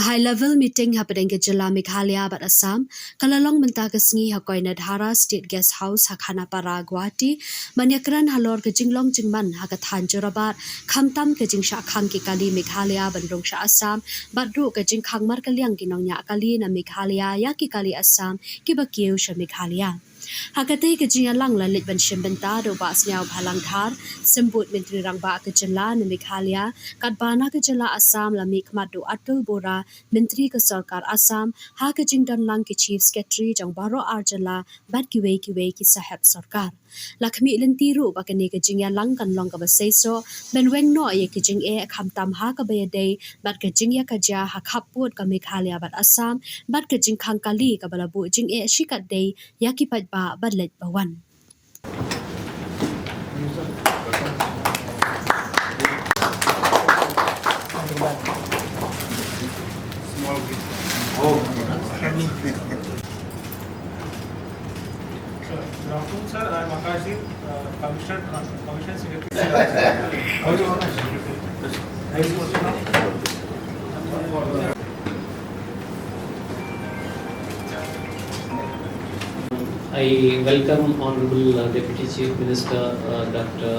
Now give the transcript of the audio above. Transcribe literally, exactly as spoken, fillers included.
High level meeting hapdeng ka jylla Meghalaya bad Assam ka la long mynta ka sngi ha Koinadhara State Guest House ha Khanapara, Guwahati, ban ïakren halor ka jinglong jingman ha ka thaiñ Jorabat, khamtam ka jingshah khang ki kali Meghalaya ban rung sha Assam, bad ruh ka jingkhang markylliang ki nongñiah kali na Meghalaya ïa ki kali Assam kiba kiew sha Meghalaya. Ha katei ka jingïalang la leit ban shim bynta da u Bah Sniawbhalang Dhar, Symbud Myntri Rangbah ka jylla na Meghalaya, katba na ka jylla Assam la mihkhmat da u Atul Bora, Myntri ka Sorkar Assam, ha ka jingdon lang ki Chief Secretary jong baroh ar jylla bad kiwei kiwei ki sahep sorkar. La khmih lynti ruh ba kane ka jingïalang kan long kaba seisoh, ban weng noh ïa ki jingeh khamtam ha kaba ïadei bad ka jingïakajia ha khappud ka Meghalaya bad Assam, bad ka jingkhang kali kaba la buh jingeh shikatdei ïa ki paidbah ba leit ba wan. Good afternoon, sir. I am Akash Deep, uh, Commissioner, uh, Commissioner Secretary. I welcome Honorable, uh, Deputy Chief Minister, uh, Doctor